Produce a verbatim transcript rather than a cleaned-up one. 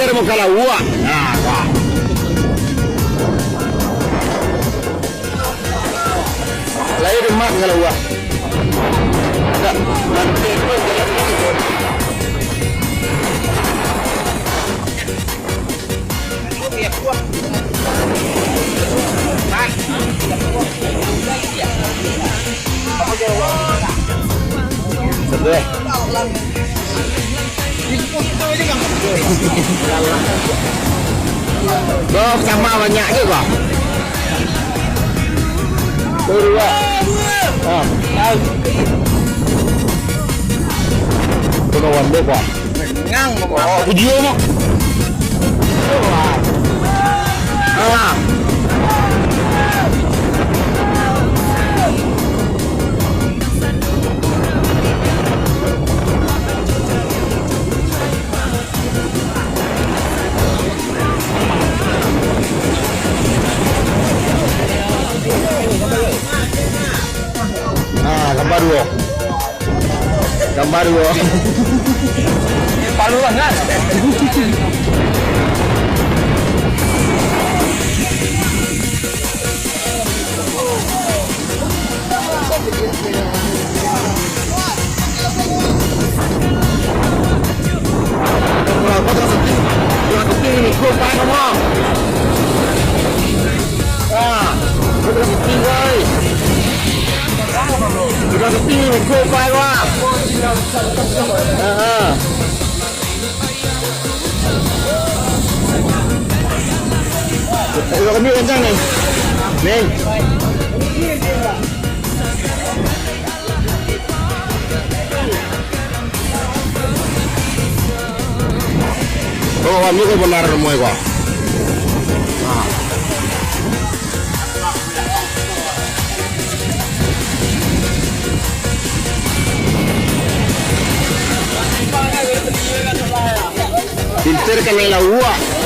Dari muka lauak. Nah, wah. Lahir di mak kalau wah. Dak, nanti pun jalan itu. Sedih. Bro, sama banyak je, bro. Dua. Ah. Kena wandek, bro. Ngang, bro. Oh, video, bro. Ah. Ah, gambar duo. Gambar duo. Palu banget. Ayo, kami kencang ni. Ni. Oh, kami ko benar rumah ko. Nah. Pinter kan main lauak.